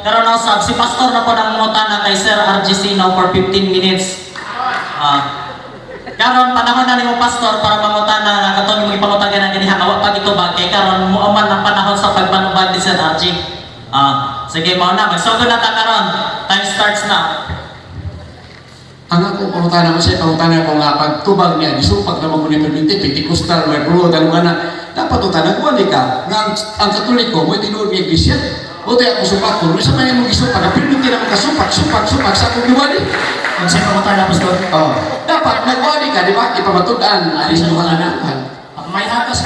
Karon usab si pastor na po nang mangutana kay Sir RGC now for 15 minutes. Karon panahon na nimo, pastor, para mangutana nga katong imong ipangutana na ganiha nga wa pa gitubag, kay karon mo man ang panahon sa pagpanubag ni Sir RG. Sige, mao na, magsugod na ta karon. Time starts now. Ang akong pangutana mo siya, pangutana ko nga pagtubag niya, gisupag naman ko ni Perminti, Pentecostal, may bro, tanong nga na, dapat utana ko, ka, nga ang Katoliko, mo tinuod nga iglesia. O ako supak ko, sa may mong gisupak, ang perminti naman ka supak, supak, supak, sa akong giwali. Ang sa pangutana, pastor. Oh, dapat nagwali ka, di ba? Ipamatud-an, alis mo ka na. May hatas.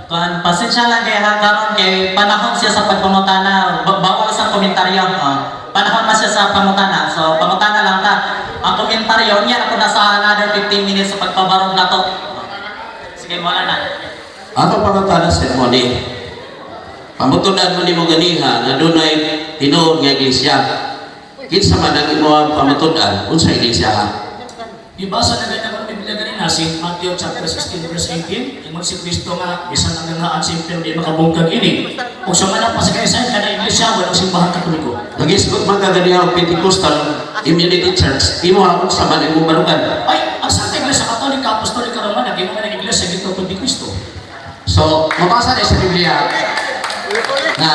Kuan, pasensya lang kay ha karon kay panahon siya sa pagpangutana, bawal sa komentaryo. Panahon na siya sa pangutana. So pangutana lang ta. Ang komentaryo niya ako na sa another 15 minutes sa pagpabarog na to. Sige, wala na. Ako pangutana sa mo ni. Pamutunan mo nimo ganiha nga dunay tinuod nga iglesia. Kinsa man ang imong pamatunan, unsa iglesia ha? Ibasa na ganyan ang Biblia ganina, si Matthew chapter 16 verse 18, ingon si Kristo nga, bisan ang nangaan sa impyerno di makabungkag ini. Kung sumala pa sa kaysa, kada iglesia, walang simbahan Katoliko. Nagisgot man ka ganiha og Pentecostal Immunity Church, imo ha unsa man imong barugan? Ay, ang Santa Iglesia Katolika, Apostolika Romana, ginawa ng iglesia gitupod ni Kristo. So, mabasa na sa Biblia na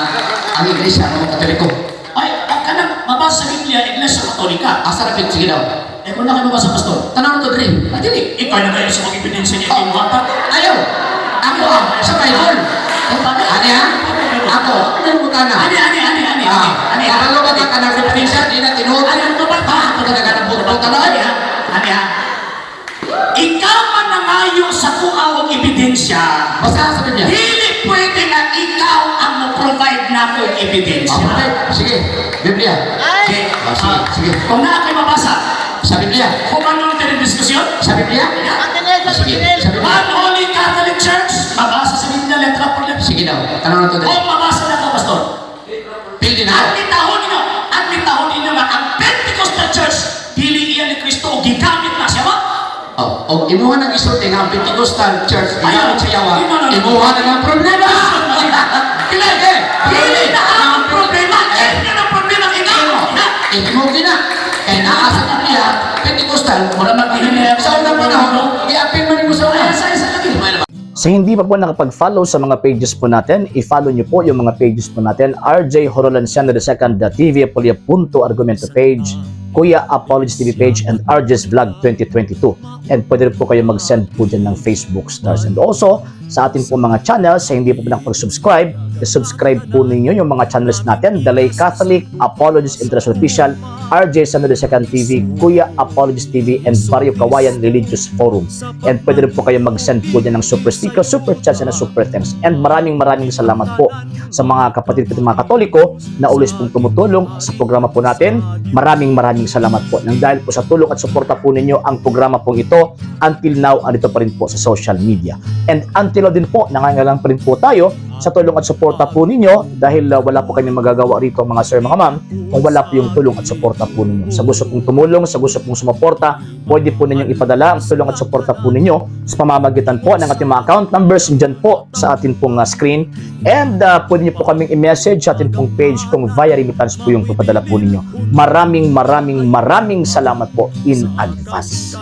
ang iglesia ng Katoliko. Ay, ang kanang mabasa sa Biblia, Iglesia Katolika. Asa na sige daw. Eh, kung na kayo mabasa, pastor? Tanaw na to, Dre. Ah, dili. Ikaw na kayo sa mga ebidensya niya, Oh, oh, hatag. Ayaw! Ako ah, sa Bible. Ani ha? Ako, ano yung mutana? Ani, ani, ani, ani, ani, ani, Kabalo ba ka kanang referensya? Di na tinuod. Ani, ano ba? Ha? Ako talaga ng buto Ani ha? Ani ha? Ikaw man nangayo sa kuha og ebidensya. Basta sa Biblia. Dili pwede nga ikaw ang mo-provide na akong ebidensya. Okay, sige. Biblia. Okay. Ah, sige, sige. Kung naa kay mabasa, Sa Biblia. kung ano ang diskusyon, Sa Biblia? Sige, sa Biblia. One Holy Catholic Church, mabasa sa Biblia letra por letra. Sige daw. Tanaw na to, Dre. Kung mabasa na ko, pastor, Pili na. At mitahon ninyo nga ang Pentecostal Church, dili iya ni Kristo o gigamit na siya ba? Oh, og imuha nang isulti nga ang Pentecostal Church gigamit sa yawa. No, no, no. Imuha na ng problema. Dili, dili na ang problema. Inyo ang problema ikaw. Ha? Imo gina. Kay naa sa Biblia, Pentecostal, Mura maghihinay sa unang panahon, giapil man nimo sa una. Ay, sa isa lagi. Sa hindi pa po nakapag-follow sa mga pages po natin, i-follow nyo po yung mga pages po natin. RJ Horolanciano II, TV Apolia Punto Argumento page, Kuya Apologies TV page, and RJ's Vlog 2022. And pwede rin po kayo mag-send po dyan ng Facebook stars. And also, sa ating po mga channels, sa hindi po nakapag-subscribe, i-subscribe po ninyo yung mga channels natin, Dalay Catholic, Apologies International Official, RJ Sano II TV, Kuya Apologies TV, and Barrio Kawayan Religious Forum. And pwede rin po kayo mag-send po dyan ng super sticker, super chats, and super thanks. And maraming maraming salamat po sa mga kapatid ko mga Katoliko na always pong tumutulong sa programa po natin. Maraming maraming salamat po. Nang dahil po sa tulong at suporta po ninyo ang programa pong ito, until now, andito pa rin po sa social media. And until now din po, nangangailangan pa rin po tayo sa tulong at suporta po ninyo dahil wala po kami magagawa rito, mga sir, mga ma'am, kung wala po yung tulong at suporta po ninyo. Sa gusto pong tumulong, sa gusto pong sumuporta, pwede po ninyong ipadala ang tulong at suporta po ninyo sa pamamagitan po ng ating mga account numbers dyan po sa atin pong screen. And pwede niyo po kaming i-message sa atin pong page kung via remittance po yung papadala po ninyo. Maraming maraming maraming salamat po in advance.